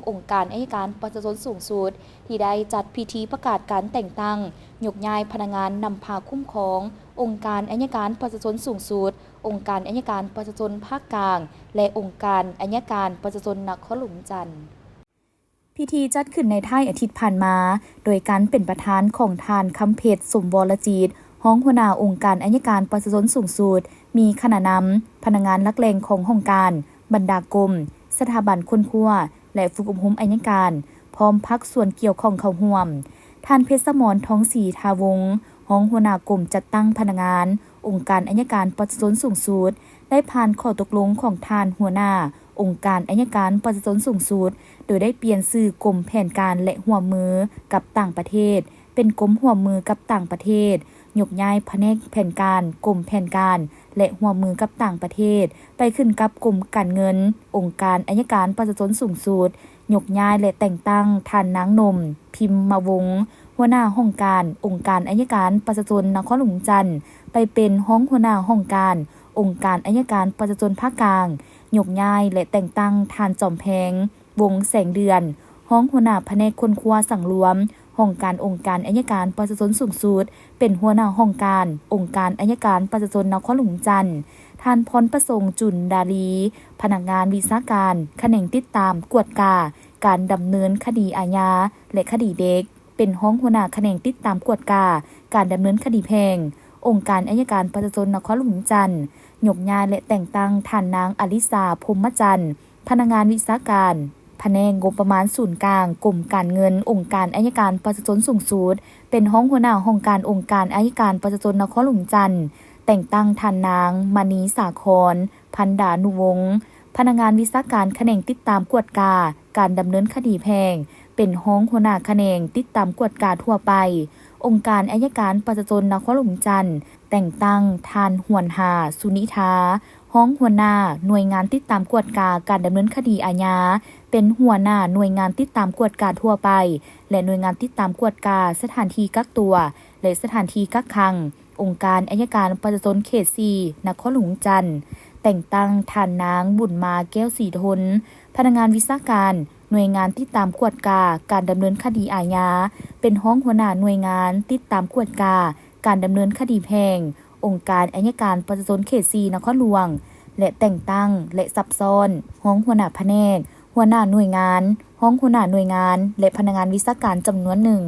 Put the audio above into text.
ອົງການໄອຍະການປະຊາຊົນສູງສຸດ ທີ່ໄດ້ຈັດພິທີປະກາດການແຕ່ງຕັ້ງ ຍົກຍ້າຍພະນັກງານນຳພາຄຸ້ມຄອງ ອົງການໄອຍະການປະຊາຊົນສູງສຸດ, ອົງການໄອຍະການປະຊາຊົນພາກກາງ ແລະ ອົງການໄອຍະການປະຊາຊົນນະຄອນຫຼວງວຽງຈັນ. ພິທີຈັດຂຶ້ນໃນທ້າຍອາທິດຜ່ານມາ ໂດຍການເປັນປະທານຂອງທ່ານ ຄຳເພັດ ສົມວໍລະຈິດ, ຮອງຫົວໜ້າອົງການໄອຍະການປະຊາຊົນສູງສຸດ, ມີຄະນະນຳ, ພະນັກງານຫຼັກແຫຼ່ງຂອງຫ້ອງການ, ບັນດາກົມ, ສະຖາບັນຄົ້ນຄວ້າ ແລະ ຝຶກອົບຮົມໄອຍະການ, ພ້ອມພາກສ່ວນກ່ຽວຂ້ອງເຂົ້າຮ່ວມ. ທ່ານ ເພັດສະໝອນ ທອງສີທາວົງ, ຮອງຫົວໜ້າກົມຈັດຕັ້ງພະນັກງານອົງການໄອຍະການປະຊາຊົນສູງສຸດ, ໄດ້ຜ່ານຂໍ້ຕົກລົງຂອງທ່ານຫົວໜ້າອົງການໄອຍະການປະຊາຊົນສູງສຸດ, ໂດຍໄດ້ປ່ຽນຊື່ກົມແຜນການ ແລະ ຮ່ວມມືກັບຕ່າງປະເທດ ເປັນກົມຮ່ວມມືກັບຕ່າງປະເທດ, ຍົກຍ້າຍພະແນກແຜນການ, ກົມແຜນການ ແລະ ຮ່ວມມືກັບຕ່າງປະເທດ ໄປຂຶ້ນກັບກົມການເງິນ, ອົງການໄອຍະການປະຊາຊົນສູງສຸດ, ຍົກຍ້າຍ ແລະ ແຕ່ງຕັ້ງທ່ານນາງນົມ ພິມມະວົງ, ຫົວໜ້າຫ້ອງການອົງການໄອຍະການປະຊາຊົນນະຄອນຫຼວງວຽງຈັນ ໄປເປັນຮອງຫົວໜ້າຫ້ອງການອົງການໄອຍະການປະຊາຊົນພາກກາງ, ຍົກຍ້າຍ ແລະ ແຕ່ງຕັ້ງທ່ານ ຈອມແພງ ວົງແສງເດືອນ, ຮອງຫົວໜ້າພະແນກຄົ້ນຄວ້າສັງລວມ ຫ້ອງການອົງການໄອຍະການປະຊາຊົນສູງສຸດ ເປັນຫົວໜ້າຫ້ອງການອົງການໄອຍະການປະຊາຊົນນະຄອນຫຼວງວຽງຈັນ, ທ່ານ ພອນປະສົງ ຈຸນດາລີ, ພະນັກງານວິຊາການຂະແໜງຕິດຕາມ, ກວດກາການດຳເນີນຄະດີອາຍາ ແລະ ຄະດີເດັກ, ເປັນຮອງຫົວໜ້າຂະແໜງຕິດຕາມ, ກວດກາການດຳເນີນຄະດີແພ່ງ, ອົງການໄອຍະການປະຊາຊົນນະຄອນຫຼວງວຽງຈັນ, ຍົກຍ້າຍ ແລະ ແຕ່ງຕັ້ງທ່ານນາງ ອາລິສາ ພົມມະຈັນ, ພະນັກງານວິຊາການ ພະແນກງົບປະມານສູນກາງ ກົມການເງິນ ອົງການໄອຍະການປະຊາຊົນສູງສຸດ, ເປັນຮອງຫົວໜ້າຫ້ອງການອົງການໄອຍະການປະຊາຊົນນະຄອນຫຼວງວຽງຈັນ, ແຕ່ງຕັ້ງທ່ານນາງ ມະນີສາຄອນ ພັນດານຸວົງ, ພະນັກງານວິຊາການຂະແໜງຕິດຕາມ, ກວດກາການດຳເນີນຄະດີແພ່ງ, ເປັນຮອງຫົວໜ້າຂະແໜງຕິດຕາມ, ກວດກາທົ່ວໄປ ອົງການໄອຍະການປະຊາຊົນນະຄອນຫຼວງວຽງຈັນ, ແຕ່ງຕັ້ງທ່ານ ຫວນຫາ ສຸນິທາ, ຮອງຫົວໜ້າໜ່ວຍງານຕິດຕາມກວດກາການດຳເນີນຄະດີອາຍາ, ເປັນຫົວໜ້າໜ່ວຍງານຕິດຕາມກວດກາທົ່ວໄປ ແລະ ໜ່ວຍງານຕິດຕາມກວດກາສະຖານທີ່ກັກຕົວ ແລະ ສະຖານທີ່ກັກຂັງ ອົງການໄອຍະການປະຊາຊົນເຂດສີ່ ນະຄອນຫຼວງວຽງຈັນ, ແຕ່ງຕັ້ງທ່ານນາງ ບຸນມາ ແກ້ວສີທົນ, ພະນັກງານວິຊາການ ໜ່ວຍງານຕິດຕາມກວດກາການດຳເນີນຄະດີອາຍາ, ເປັນຮອງຫົວໜ້າໜ່ວຍງານຕິດຕາມກວດກາການດຳເນີນຄະດີແພ່ງ ອົງການໄອຍະການປະຊາຊົນເຂດສີ່ ນະຄອນຫຼວງ ແລະ ແຕ່ງຕັ້ງ ແລະ ຊັບຊ້ອນ ຮອງຫົວໜ້າພະແນກ, ຫົວໜ້າໜ່ວຍງານ, ຮອງຫົວໜ້າໜ່ວຍງານ ແລະ ພະນັກງານວິຊາການຈຳນວນໜຶ່ງ.